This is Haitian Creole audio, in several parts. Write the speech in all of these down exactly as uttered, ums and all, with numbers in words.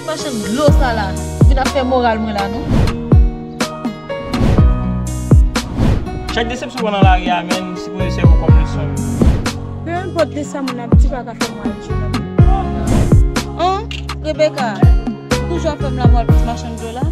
Machann dlo sa la vin ap fè moral mwen la non. Chak desepsyon w pran nan lari a, menn, sipoze sèvi w kòm leson. Pe enpòt de sa moun ap di pa ka fè mwen al jwenn. An, Rebecca, ou toujou ap fè m lamòl pou ti machann dlo la?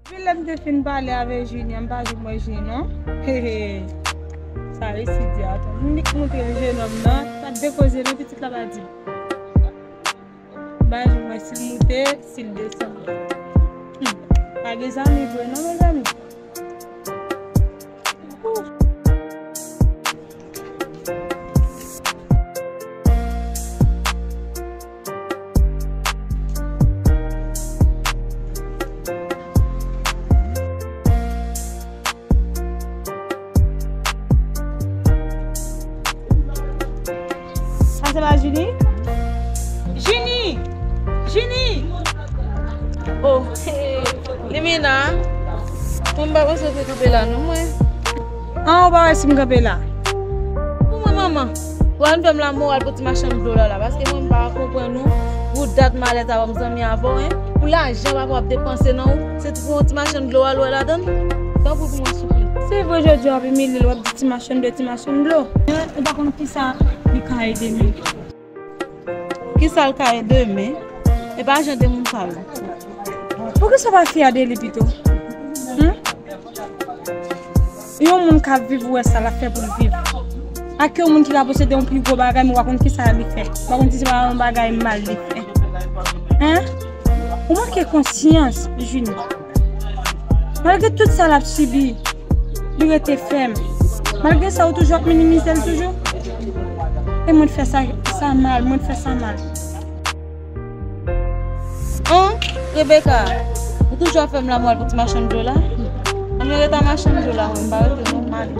Depi lè m te fin pale avèk Jini an, m pa janm wè Jini non. Hehe. Sa resi di a tou. M nik montre l jenòm nan, sa dekoze non, pitit la pa di. M pa janm wè si l moute, si l desann. Hmm. Pa gen zanmi vre non, mezanmi. Sa se pa Jini? Jini! Jini! Oh, hey, Limena. Mwen m pa panse w te kanpe la non, mwen. An, ou pa wè si m kanpe la? Pou mwen, manman, ou al fè m lamoral pou ti machann dlo la la, paske mwen m pa konprann ou. Pou dat malèt avè m zanmi avè w, en. Pou lajan papa w ap depanse nan ou, se pou yon ti machann dlo w al wè ladan l? Tanpri pou mwen, souple. Se vre, jodi a w ap imilye l, w ap di ti machann dlo, ti machann dlo. En, ou pa konn kisa li ka ede m. Kisa l ka ede m? E pa jan de moun sa yo. Poukisa w pa fyè de li pito? Hmm? Yon moun k ap viv, ou wè sa l ap fè pou l viv. Ak yon moun ki ka posede yon pi gwo bagay, men w pa konn kisa li fè. W pa konn si se pa yon bagay mal li fè. Hein? Ou manke konsyans, Jini. Malgre tout sa l ap sibi, li rete fèm. Malgre sa, ou toujou ap minimize l toujou. E mwen fè sa, sa mal, mwen fè sa mal. An, Rebecca, ou toujou ap fè m lamòl pou ti machann dlo la? Ann rete a machann dlo la, mwen m pa rete non, m ale.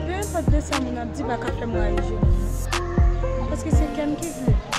Pe enpòt de sa moun ap di pa ka fè m rayi Jini. Paske se kè m ki vle.